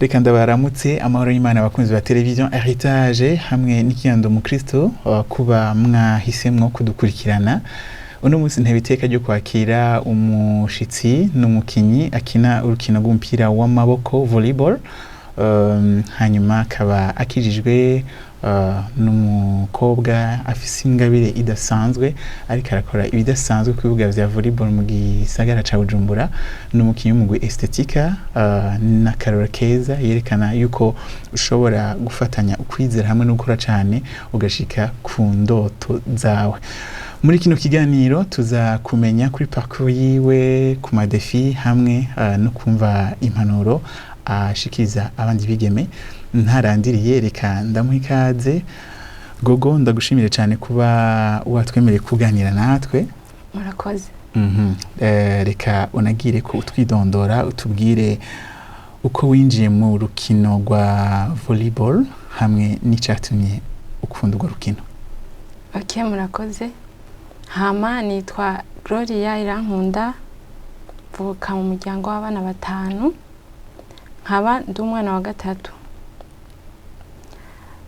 Reka ndabaramutse, amahoro y'Imana, abakunzi ba Televiziyo Heritage hamwe n'ikiyando mukristo, kuba mwahisemwo kudukurikirana. Uno munsi ntebe iteka ryo kwakira umushitsi n'umukinyi akina urukino rw'umupira w'amaboko, volleyball, hanyuma akaba akijijwe, n'umukobwa afise ingabire idasanzwe, ariko arakora ibidasanzwe ku bibuga vya volleyball mu gisagara ca Bujumbura. N'umukinyi w'umugwi Estetika, n'akarorero keza yerekana yuko ushobora gufatanya ukwizera hamwe no gukora cane ugashika ku ndoto zawe. Muri kino kiganiro tuza kumenya kuri parcours yiwe, ku ma défis, hamwe no kumva impanuro ashikiriza abandi bigeme. Ntarandiriye, reka ndamuha ikaze. Gogo, ndagushimire cyane kuba watwemereye kuganira natwe. Murakoze. Reka unagire ko utwidondora, utubwire uko winjiye mu rukino rwa volleyball hamwe n'icyatumye ukunda urwo rukino. Ok, murakoze. Hama nitwa Gloria Irankunda, mvuka mu muryango w'abana batanu, nkaba ndi umwana wa gatatu.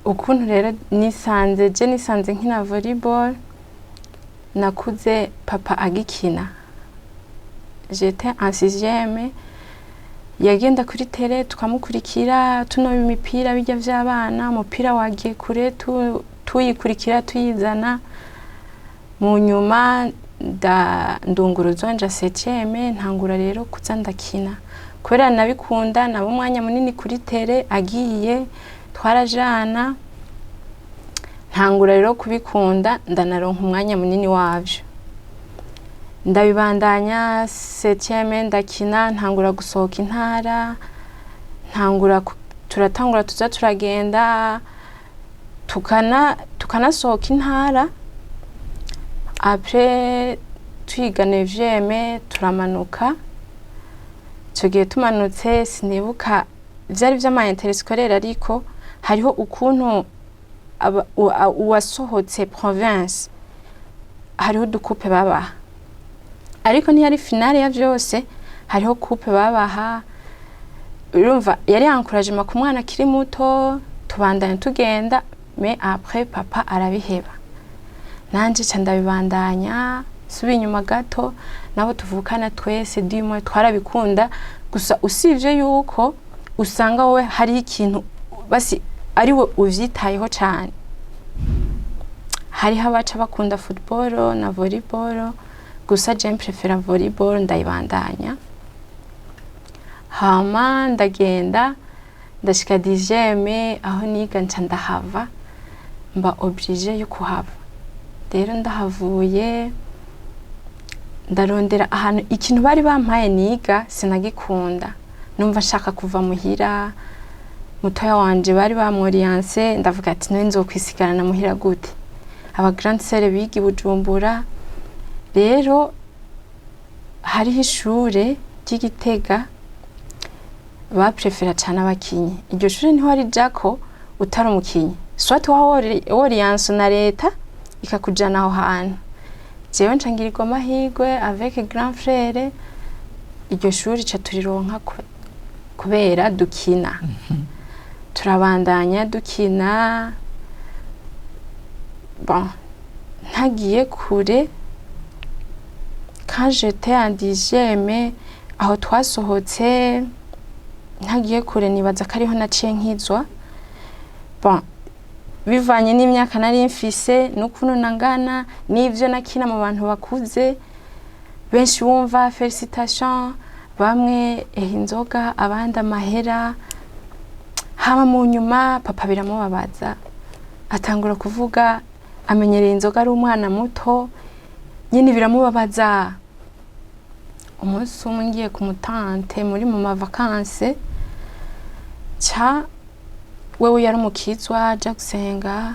Ukuntu rero nisanze, je nisanze nkina volleyball, nakuze papa agikina. J'étais en sixième, yagenda kuri terrain tukamukurikira, tunoba imipira bijya vy'abana, umupira wagiye kure, tuyikurikira tuyizana. Mu nyuma ndunguruzwa nja septième, ntangura rero kuza ndakina kubera nabikunda. Naba umwanya munini kuri terrain, agiye twarajana. Ntangura rero kubikunda, ndanaronka umwanya munini wavyo, ndabibandanya. Septième ndakina, ntangura gusohoka intara, ntangura turatangura tuza turagenda, tukanasohoka intara. Après twiga neuvième turamanuka. Ico gihe tumanutse, sinibuka vyari vy'ama interscolaire, ariko hariho ukuntu uwasohotse province hariho udu coupe babaha, ariko ntiyari finale ya vyose, hariho coupe babaha. Urumva yari encouragement ku mwana akiri muto. Tubandanya tugenda, mais après papa arabiheba, nanje ca ndabibandanya. Subi inyuma gato, nabo tuvukana twese dimwe twarabikunda. Gusa usivye yuko usanga wowe hari ikintu basi ariwe uvyitayeho cane, hariho abaca bakunda football na volleyball. Gusa je mprefera volleyball, ndayibandanya. Hama ndagenda ndashika dixième, aho niga nca ndahava, mba obligée yo kuhava. Rero ndahavuye, ndarondera ahantu. Ikintu bari bampaye niga sinagikunda, numva nshaka kuva muhira. Mutoya wanje bari bamworiyanse, ndavuga ati: "None nzokwisigarana muhira gute?" Aba grande sœur biga i Bujumbura. Rero hariho ishure ry'Igitega baprefera cane abakinyi. Iryo shure niho warijako utari umukinyi, soit woriyanse na leta ikakujana aho hantu. Jewe nca ngirirwa amahirwe avec grand frère, iryo shuri ca turironka kubera dukina. Turabandanya dukina. Bon, ntagiye kure, quand j'étais en dixième, aho twasohotse, ntagiye kure, nibaza ko ariho naciye nkizwa. Bon, bivanye n'imyaka nari mfise n'ukuntu nangana n'ivyo nakina mu bantu bakuze benshi, wumva félicitation, bamwe inzoga, abandi amahera. Hama mu nyuma papa biramubabaza, atangura kuvuga amenyereye inzoga ari umwana muto nyine, biramubabaza. Umunsi umwe ngiye ku mu tante muri mu ma vacances, ca wewe yari umukizwa, aja gusenga,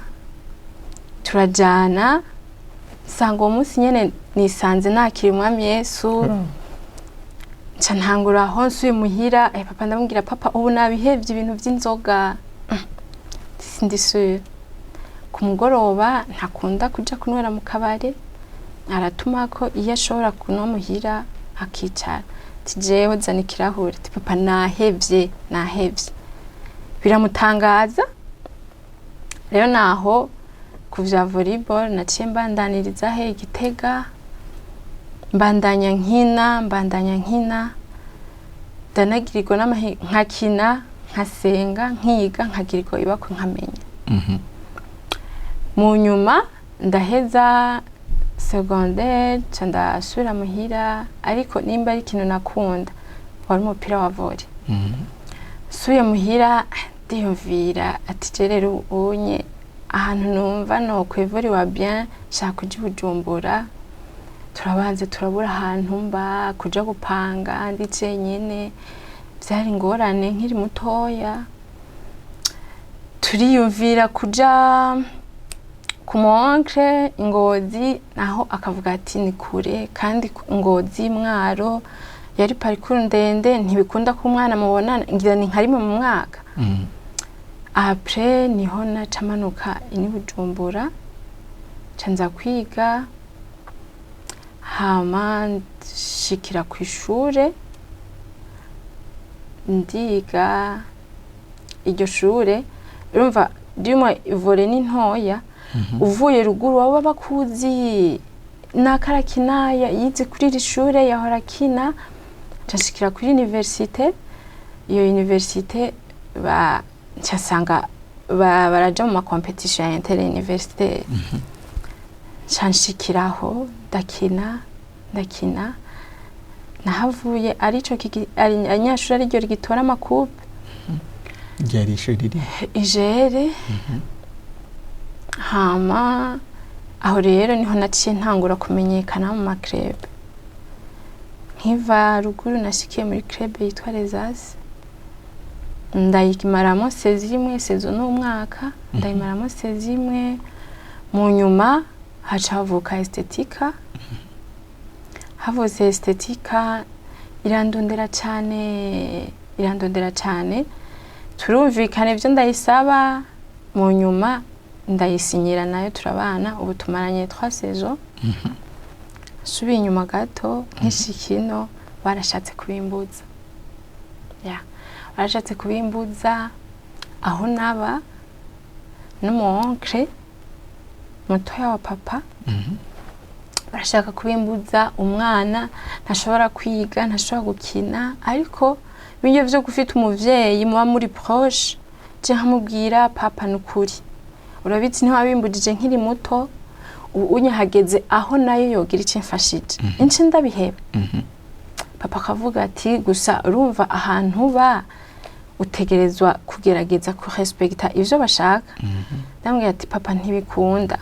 turajana. Nsanga uwo munsi nyene nisanze nakira Umwami Yesu. Nca ntangura aho nsuye muhira, papa ndamubwira: "Papa, ubu nabihevye ibintu vy'inzoga." Sindi sûre. Ku mugoroba ntakunda kuja kunywera mu kabare, aratuma ko iyo ashobora kunywa muhira akicara. Ati: "Jewe zana ikirahure." Ati: "Papa, nahevye, nahevye." Biramutangaza rero. Naho ku vya volleyball naciye mbandaniriza he Igitega, mbandanya nkina, mbandanya nkina, ndanagirirwa n'amahi, nkakina, nkasenga, nkiga, nkagirirwa ibakwe, nkamenya. Mu nyuma ndaheza secondaire, nca ndasubira muhira, ariko nimba ari ikintu nakunda wari umupira wa volley. Nsubiye muhira ndiyumvira ati: "Je rero ubunye ahantu numva no kwevuriwa bien, nshaka kuja i Bujumbura." Turabanza turabura ahantu mba, kuja gupanga ndi jenyene vyari ingorane nkiri mutoya. Turiyumvira kuja ku mu oncle Ngozi, naho akavuga ati ni kure, kandi Ngozi Mwaro yari parcours ndende, ntibikunda ko umwana mubonana, ngira ni nka rimwe mu mwaka. Après niho naca manuka ini Bujumbura, nca nza kwiga, hama nshikira kw'ishure ndiga. Iryo shure urumva ndimo volley ni ntoya, uvuye ruguru baba bakuzi, nakarakina yize kuri iri shure, yahora akina. Nca nshikira kuri université. Iyo université ba nca nsanga baraja mu ma compétition ya inter université, nca nshikiraho ndakina, ndakina. Nahavuye arico ari anyashuri ariryo rigitora ama coupe. Ryari ishuri riri? Ijere. Hama aho rero niho naciye ntangura kumenyekana mu ma club. Nkiva ruguru nashikiye muri club yitwa Rezasi, ndayimaramo saison imwe, saison n'umwaka, ndayimaramo saison imwe. Mu nyuma haca havuka Estetika. Havutse Estetika irandondera cane, irandondera cane, turumvikana ibyo ndayisaba, mu nyuma ndayisinyira, nayo turabana, ubu tumaranye trois saisons. Subiye inyuma gato, nk'ishikino barashatse kubimbuza, ya barashatse kubimbuza aho naba n'umu oncle mutoya wa papa. Barashaka kubimbuza, umwana ntashobora kwiga, ntashobora gukina, ariko bijya vyo gufita umuvyeyi muba muri proche, je nkamubwira: "Papa, nukuri urabizi ntiwabimbujije nkiri muto, ubu unyahageze aho nayo yogira icyo imfashije, ince ndabiheba." Papa akavuga ati: "Gusa urumva ahantu uba utegerezwa kugerageza kurespekta ivyo bashaka." Ndamubwira ati: "Papa, ntibikunda."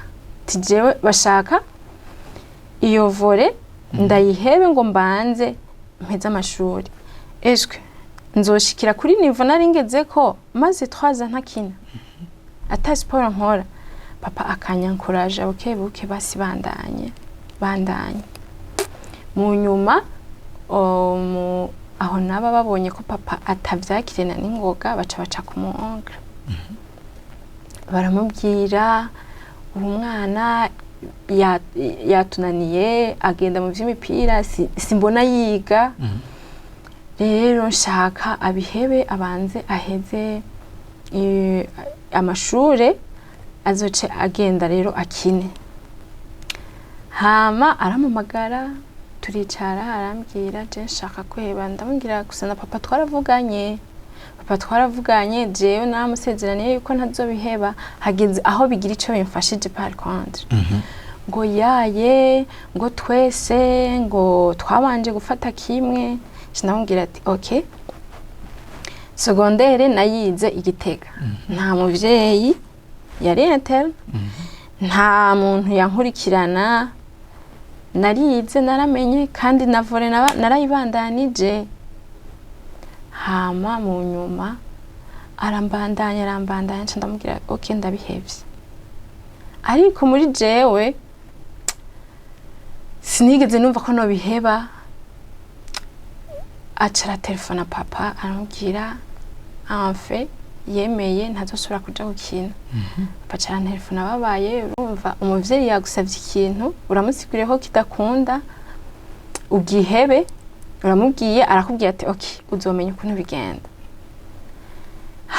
Ati: "Jewe bashaka iyo volley ndayihebe ngo mbanze mpeze amashuri, eshwe nzoshikira kuri niveau nari ngeze ko maze 3 ans ntakina, ata siporo nkora?" Papa akanyankuraje buke buke, basi bandanye, bandanye. Mu nyuma aho naba babonye ko papa atavyakirana n'ingoga, baca ku mu oncle, baramubwira: "Uwo mwana yatunaniye, agenda mu vy'imipira, simbona yiga, rero nshaka abihebe, abanze aheze amashure, azoce agenda rero akine." Hama arampamagara, turicara, arambwira: "Je nshaka kweba." Ndamubwira gusa na papa twaravuganye, papa twaravuganye, jewe naramusezeraniye yuko ntazobiheba, hageze aho bigira ico bimfashije. Par contre ngo yaye, ngo twese ngo twabanje gufata kimwe. Ndamubwira ati: "Ok, secondaire nayize Igitega, nta muvyeyi yari interne, nta muntu yankurikirana, narize, naramenye, kandi na volley narayibandanije." Hama mu nyuma arambandanya, arambandanya, nca ndamubwira: "Ok, ndabihevye." Ariko muri jewe sinigeze numva ko nobiheba. Aca aratelefona papa, aramubwira enfin yemeye ntazosubira kuja gukina. Papa aca arantelefona babaye. Urumva umuvyeyi yagusavye ikintu, uramusiguriye ko kidakunda ugihebe, uramubwiye, arakubwira ati: "Ok, uzomenya ukuntu bigenda."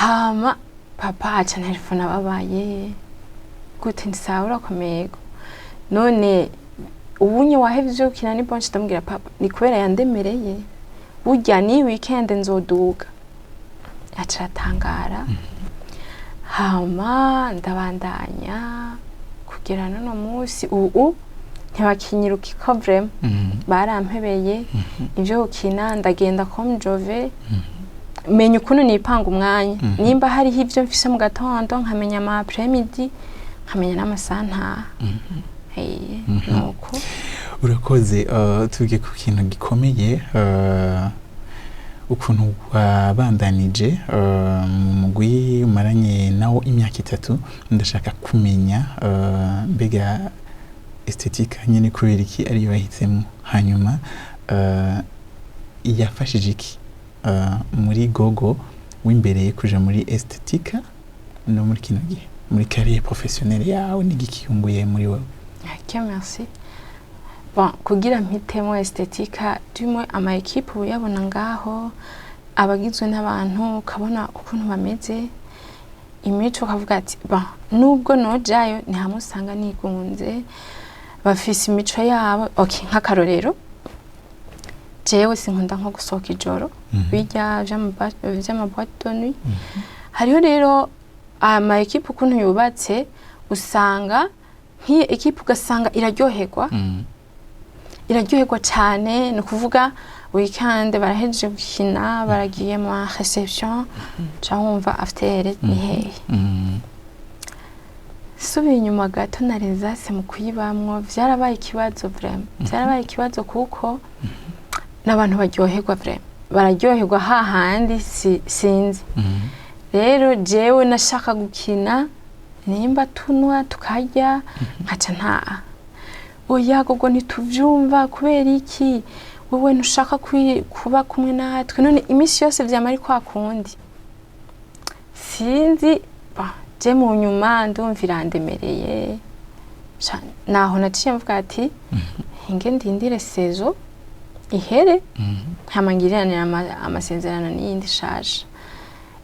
Hama papa aca telefone ababaye gute, ntisawa, urakomeye none ubunye wahevye ivyo gukina ni bonshi? Ndamubwira: "Papa, ni kubera yandemereye, burya ni weekend nzoduga." Aca aratangara. Hama ndabandanya kugera n'uno munsi, ubu ntibakinyiruka iko vraiment. Barampebeye ivyo gukina, ndagenda comme je veux, menya ukuntu nipanga umwanya. Nimba hariho ivyo mfise mu gatondo, nkamenya ama après-midi, nkamenya n'amasaha ntaha. Nuko. Urakoze. Tugiye ku kintu gikomeye, ukuntu wabandanije mu mugwi umaranye nawo imyaka 3. Ndashaka kumenya, mbega Estetika nyine kubera iki ariyo wahisemo? Hanyuma yafashije iki muri Gogo w'imbereye kuja muri Estetika no muri kino gihe muri carrière professionnelle yawe, n'igiki yunguye muri wowe? Ok, merci. Bon, kugira mpitemo Estetika, du moins ama équipe uyabona ngaho abagizwe n'abantu, ukabona ukuntu bameze, imico, ukavuga ati: "Bon, nubwo nojayo ni hamwe usanga nigunze, bafise imico yabo." Ok, nk'akarorero, jewe sinkunda nko gusohoka ijoro, bijya vy'ama boîte de nuit. Hariho rero ama équipe ukuntu yubatse, usanga nk'iyo équipe ugasanga iraryoherwa, iraryoherwa cyane. Ni ukuvuga weekend barahejeje gukina, baragiye mu réception, cyangwa wumva after ni hehe. Subiye inyuma gato, na Rezase mu kuyibamwo vyarabaye ikibazo, vraiment vyarabaye ikibazo, kuko n'abantu baryoherwa, vraiment bararyoherwa hahandi, sinzi. Rero jewe nashaka gukina, nimba tunwa tukarya nkaca ntaha. "Oya Gogo, ntituvyumva, kubera iki wewe ntushaka kuba kumwe natwe? None iminsi yose vyama ari kwa kundi?" Sinzi ba, je mu nyuma ndumva irandemereye. Naho naciye mvuga ati: "Hinge ndindire saison ihere, hama ngiriranire amasezerano n'iyindi shasha."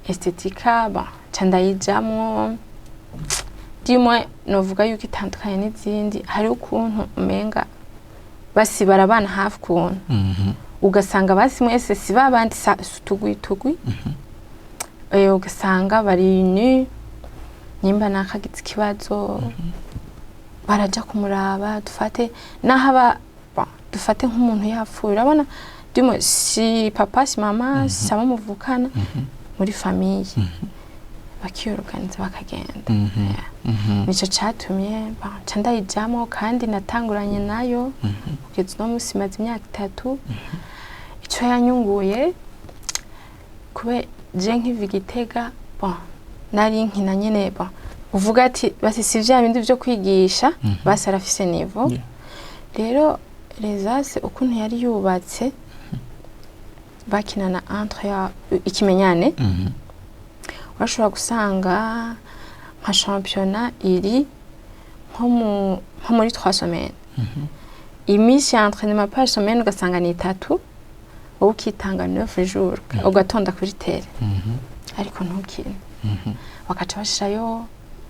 Estetika, ba, ca ndayijamwo. Dimwe novuga yuko itandukanye n'izindi, hari ukuntu umenga basi barabana hafi, ukuntu ugasanga basi mwese si babandi si utugwi tugwi. Ugasanga bari ni nimba nakagize ikibazo baraja kumuraba. Dufate naho aba, bon, dufate nk'umuntu yapfuye, urabona dimwe si papa, si mama, si abo muvukana muri famille, bakiyoruganiza bakagenda. Yeah. Nico catumye, bon, ca ndayijamwo, kandi natanguranye nayo kugeza uno munsi, maze imyaka 3. Ico yanyunguye, kube je nkiva i Gitega, bon, nari nkina nyene, bon, uvuga ati basi si vya bindi vyo kwigisha, basi arafise niveau. Rero Rezase ukuntu yari yubatse, bakinana entre ya ikimenyane. Urashobora gusanga nka championnat iri nko muri 3 semaines, iminsi ya entraînement par semaine ugasanga ni itatu, wowe ukitanga 9 jours, ugatonda kuri terrain, ariko ntukine. Bakaca bashirayo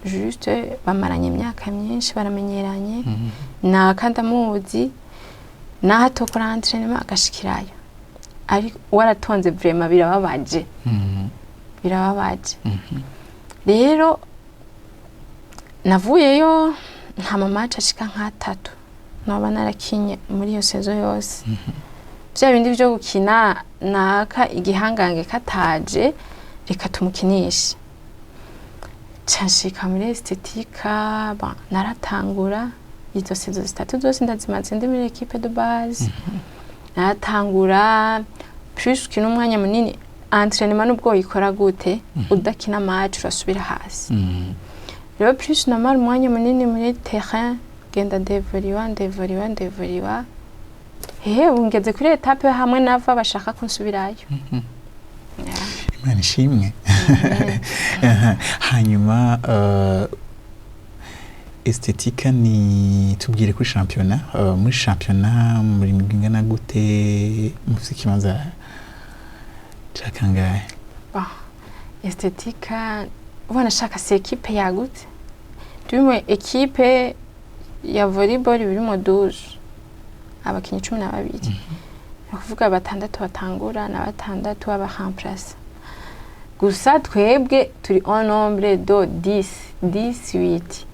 juste bamaranye imyaka myinshi, baramenyeranye, naka ndamuzi, naho atokora entraînement agashikirayo, ariko waratonze, vraiment birababaje, birababaje. Rero navuyeyo nta ma match ashika nk'atatu noba narakinye muri iyo saison yose. Vya bindi vyo gukina, naka igihangange kataje, reka tumukinishe. Ca nshika muri Estetika, bon, naratangura izo saison zitatu zose ndazimaze ndi muri équipe de base. Naratangura, plus ukina umwanya munini entraînement, nubwo uyikora gute, udakina match urasubira hasi. Rero plus namara umwanya munini muri terrain, genda ndevuriwa, ndevuriwa, ndevuriwa, hehe ubu ngeze kuri étape hamwe nava bashaka kunsubirayo. Yeah. Imana ishimwe. Amen. Aha. Hanyuma Estetika, ni tubwire kuri shampiyona, muri shampiyona muri migwi ingana gute? Mufite ikibanza ca kangahe? Bon, Estetika ubona ashaka, si équipe yagutse, turimo équipe ya volleyball birimo 12, abakinyi 12, ni ukuvuga batandatu batangura na batandatu baba remplaçants. Gusa twebwe turi en nombre de 10, 10, 8.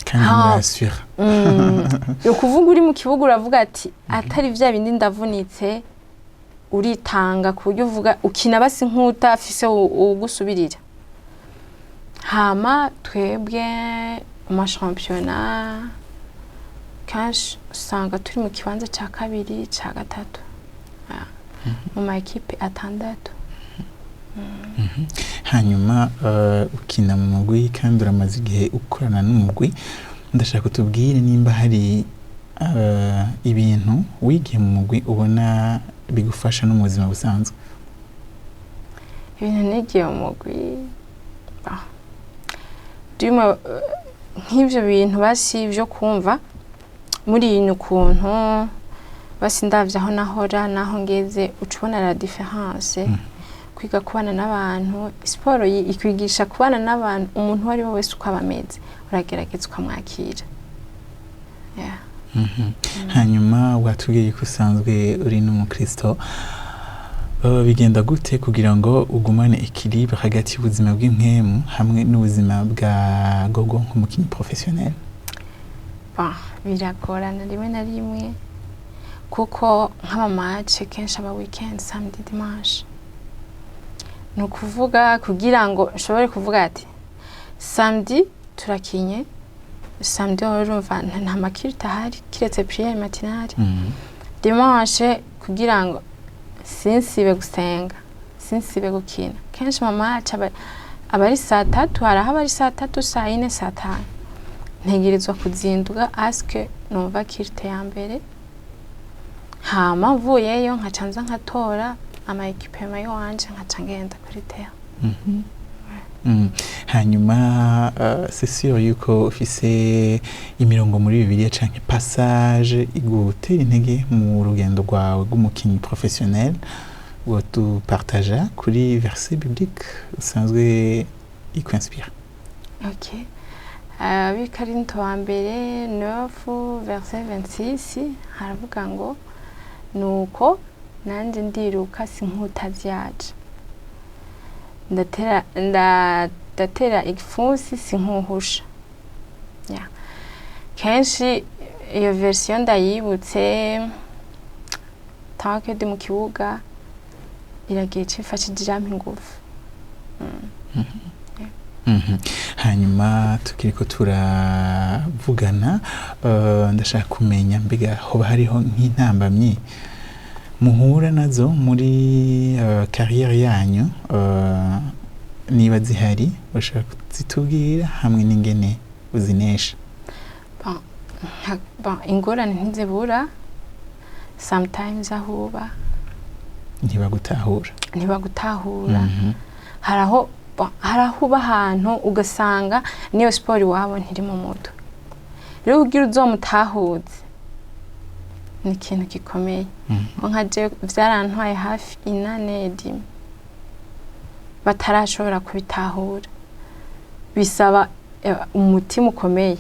Kandi murasura. Ni ukuvuga uri mu kibuga uravuga ati atari vya bindi ndavunitse, uritanga ku buryo uvuga ukina basi nk'utafise uwugusubirira. Hama twebwe mu mashampiyona kenshi usanga turi mu kibanza cya kabiri, cya gatatu. Mu ma équipes atandatu. Hanyuma ukina mu mugwi kandi uramaze igihe ukorana n'umugwi. Ndashaka utubwire nimba hari ibintu wigiye mu mugwi ubona bigufasha no mu buzima busanzwe. Ibintu nigiye mu mugwi, ndimo nk'ivyo bintu basi byo kumva muri iyi ukuntu basi ndavye aho nahora naho ngeze, uca ubona la différence. Kwiga kubana n'abantu, siporo ikwigisha kubana n'abantu, umuntu uwo ari we wese uko aba ameze uragerageza ukamwakira. Yeah. Hanyuma watubwiye ko usanzwe uri n'umukristo. Bigenda gute kugira ngo ugumane équilibre hagati y'ubuzima bw'impwemu hamwe n'ubuzima bwa gogo nk'umukinnyi professionnel? Bon, biragorana rimwe na rimwe kuko nk'ama matchs kenshi aba weekend, samedi, dimanche. Ni ukuvuga kugira ngo nshobore kuvuga ati samedi turakinye, samedi wowe urumva nta ma culte ahari kiretse prière matinale. Dimanche kugira ngo sinsibe gusenga, sinsibe gukina, kenshi mama yacu aba ari saa 3, hari aho aba ari saa 3, saa 4, saa 5, ntegerezwa kuzinduka aske numva culte ya mbere, hama mvuyeyo nkaca nza nkatora ama équipements y'iwanje, nkaca ngenda kuri terrain. Hanyuma c'est sûr yuko ufise imirongo muri Bibiliya canke passage igutera intege mu rugendo rwawe rw'umukinyi professionnel. Wotupartaja kuri verset biblique usanzwe ikwinspira? Ok. Abikarinto wa mbere 9 verset 26 haravuga ngo: "Nuko nanjye ndiruka si nk'utavyaje, ndatera ndatera igipfunsi si nkuhusha." Yeah. Kenshi iyo version ndayibutse tant que ndi mu kibuga, iragira ico imfashije, irampa ingufu. Hanyuma tukiriko turavugana, ndashaka kumenya mbega hoba hariho nk'intambamyi muhura nazo muri carrière yanyu? Niba zihari ushaka kuzitubwira hamwe n'ingene uzinesha. Bon, bon, ingorane ntizibura. Sometimes aho uba ntibagutahura. Ntibagutahura. Hari aho, bon, hari aho uba ahantu ugasanga niyo siporo iwabo ntiri mu mutwe. Rero kugira uzomutahuze ni ikintu gikomeye. Nko nka je vyarantwaye hafi inane dimi batarashobora kubitahura. Bisaba umutima ukomeye,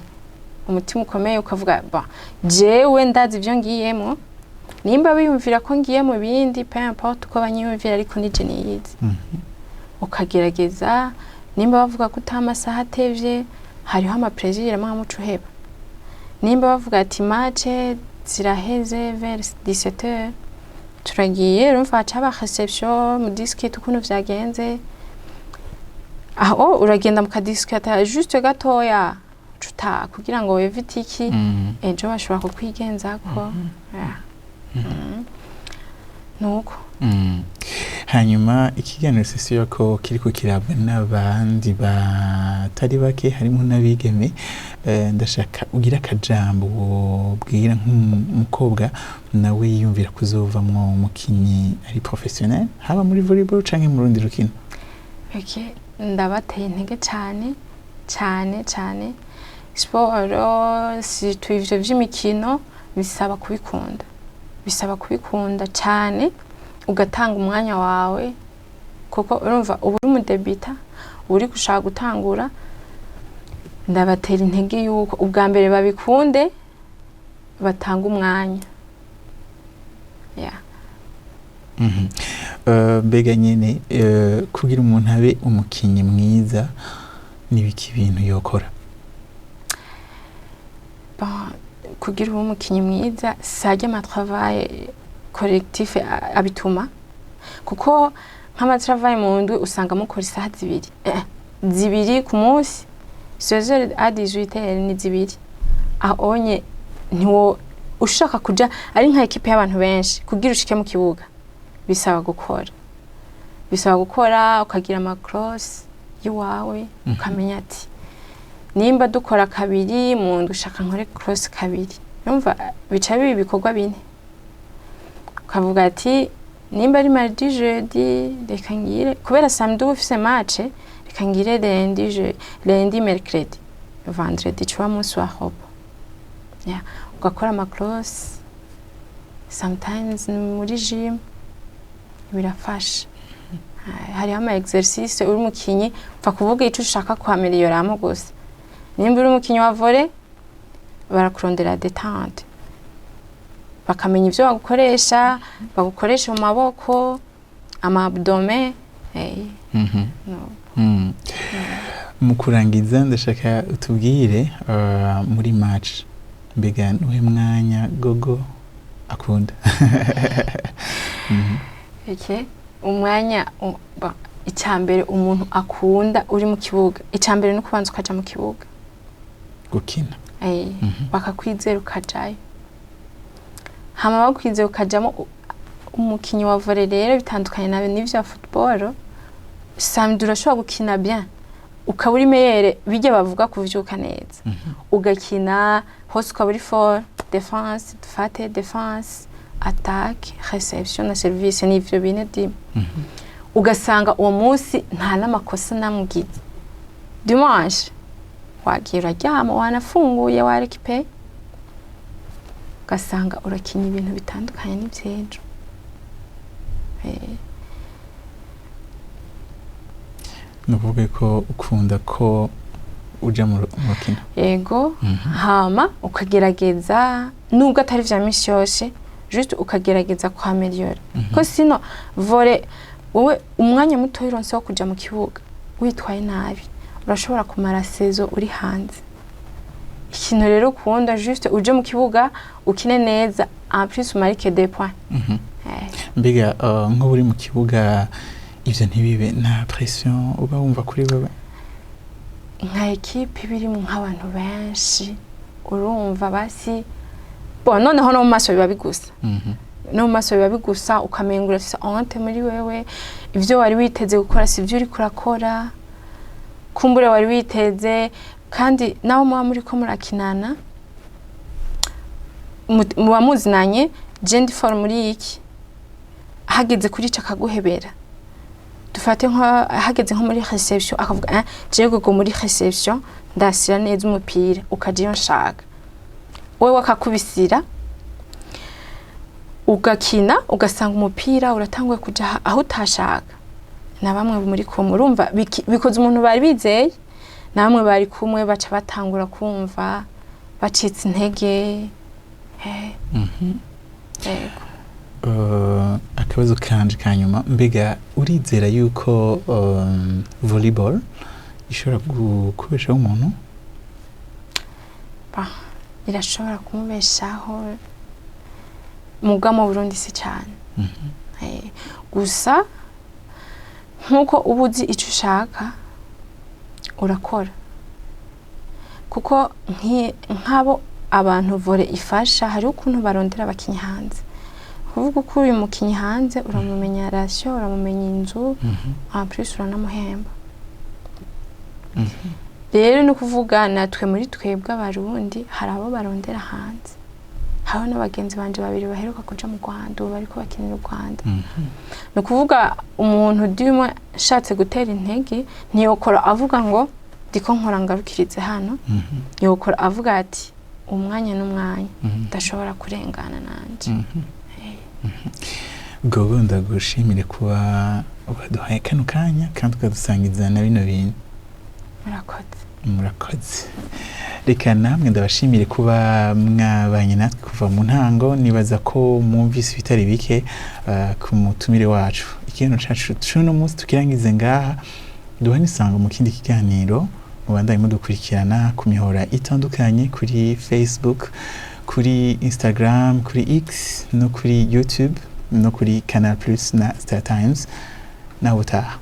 umutima ukomeye, ukavuga ba jewe ndazi ibyo ngiyemo, nimba biyumvira ko ngiye mu bindi, peu importe uko banyiyumvira, ariko nije niyizi. Ukagerageza, nimba bavuga ko utaha amasaha atevye, hariho ama plaisirs amwe amuca uheba. Nimba bavuga ati match ziraheze vers 17h turagiye, urumva haca haba réception, mudiscute ukuntu vyagenze, aho uragenda mukadiscuta juste gatoya, uca utaha kugira ngo wevite iki, ejo bashobora kukwigenzako. Yeah. Nuko. Hanyuma ikiganiro sisi ko kiriko kirabwa n'abandi batari bake harimo n'abigeme. Ndashaka ugira akajambo wobwira nk'umukobwa nawe yiyumvira kuzovamwo umukinyi ari professionnel, haba muri volleyball canke mu rundi rukino. Okay, ndabateye intege cyane cyane cyane. Siporo, surtout ivyo vy'imikino, bisaba kubikunda, bisaba kubikunda cyane, ugatanga umwanya wawe. Kuko urumva uba uri umu débutant, uba uri gushaka gutangura. Ndabatera intege yuko ubwa mbere babikunde, batanga umwanya, yeah. Mbega nyene kugira umuntu abe umukinyi mwiza, nibiki ibintu yokora? Bon, kugira ube umukinyi mwiza, sajya ama travail collectif abituma, kuko nk'ama travail mu ndwi usanga mukora isaha 2, 2 ku munsi, 16h à 18h, ni 2. Ahonye ntiwo ushaka kuja ari nka équipe y'abantu benshi, kugira ushike mu kibuga bisaba gukora, bisaba gukora, ukagira ama cross yiwawe, ukamenya ati nimba dukora kabiri mu ndwi, ushaka nkore cross kabiri. Urumva bica biba ibikorwa bine, ukavuga ati nimba ari mardi, jeudi, reka ngire, kubera samedi uba ufise match, reka ngire lundi, lundi, mercredi, vendredi cuba munsi wa repos, yeah. Ugakora ama cross, sometimes ni muri gym, birafasha. Hariho ama exercice, uri umukinyi upfa kuvuga ico ushaka kwamelioramo gusa. Nimba uri umukinyi wa volley, barakurondera détente, bakamenya ivyo bagukoresha, bagukoresha mu maboko, ama abdomen, no. Mu kurangiza, ndashaka utubwire muri match, mbega nuhe mwanya Gogo akunda? Okay. Umwanya icya mbere umuntu akunda uri mu kibuga, icya mbere ni ukubanza ukaja mu kibuga. Gukina. Bakakwizera ukajayo, hama bakwizera ukajamo. Umukinyi wa volley rero bitandukanye nawe n'ivya football. Samedi urashobora gukina bien, ukaba uri meilleur, bijya bavuga kuvyuka neza, ugakina hose, ukaba uri fort, défense, dufate défense, attaque, réception na service, n'ivyo bine dime. Ugasanga uwo munsi nta n'amakosa namugize. Dimanche wagiye uraryama, wanafunguye, warekipe, ugasanga urakinya ibintu bitandukanye n'ivy'ejo. Ni ukuvuga ko ukunda ko uja mu rukino. Yego. Hama ukagerageza, nubwo atari vya misi yose, juste ukagerageza kwameliora, ko sino volley wowe umwanya muto uronse wo kuja mu kibuga, witwaye nabi urashobora kumara saison uri hanze. Ikintu rero ukunda, juste uje mu kibuga ukine neza, en plus umarike des points. Mbega nk'ubu uri mu kibuga, ivyo ntibibe nta pression uba wumva kuri wewe? Nka équipe iba irimo nk'abantu benshi, urumva basi, bon, noneho no mu maso biba bigusa, no mu maso biba bigusa, ukamenga urafise honte muri wewe. Ivyo wari witeze gukora si ivyo uriko urakora, kumbure wari witeze. Kandi nawe muba muriko murakinana, muba muzinanye, je ndi fort muri iki, hageze kuri ico akaguhebera. Dufate nko hageze nko muri réception, akavuga jewe Gogo muri réception ndasira neza umupira, ukaja iyo nshaka, wewe akakubisira, ugakina, ugasanga umupira uratanguye kuja aho utashaka. Na bamwe muri kumwe, urumva bikoze umuntu bari bizeye, na bamwe bari kumwe baca batangura kumva bacitse intege. Yego. Akabazo kanje ka nyuma: mbega urizera yuko volleyball ishobora kubeshaho umuntu? Irashobora kumubeshaho, muga mu Burundi si cyane. Gusa nk'uko uba uzi icyo ushaka, urakora, kuko nk'abo abantu volley ifasha, hariho ukuntu barondera abakinyi hanze. Kuvuga uko uyu mukinyi hanze uramumenya ration, uramumenya inzu, en plus uranamuhemba. Rero ni ukuvuga natwe muri twebwe Abarundi hari abo barondera hanze. Hariho n'abagenzi banje babiri baheruka kuja mu Rwanda, ubu bariko bakinira u Rwanda. Ni ukuvuga umuntu dimwe ashatse gutera intege, ntiyokora avuga ngo ndiko nkora ngarukirize hano. Yokora avuga ati umwanya n'umwanya ndashobora kurengana nanje. Gogo, ndagushimire kuba Ukaduhaye kano kanya kandi ukadusangiza na bino bintu. Murakoze. Murakoze. Reka namwe ndabashimire kuba mwabanye natwe kuva mu ntango. Nibaza ko mwumvise ibitari bike ku mutumire wacu. Ikintu cacu c'uno munsi tukirangize ngaha, duha n'isango mu kindi kiganiro. Mubandanye mudukurikirana ku mihora itandukanye, kuri Facebook, kuri Instagram, kuri X no kuri YouTube no kuri Canal Plus na Star Times. Nawe utaha.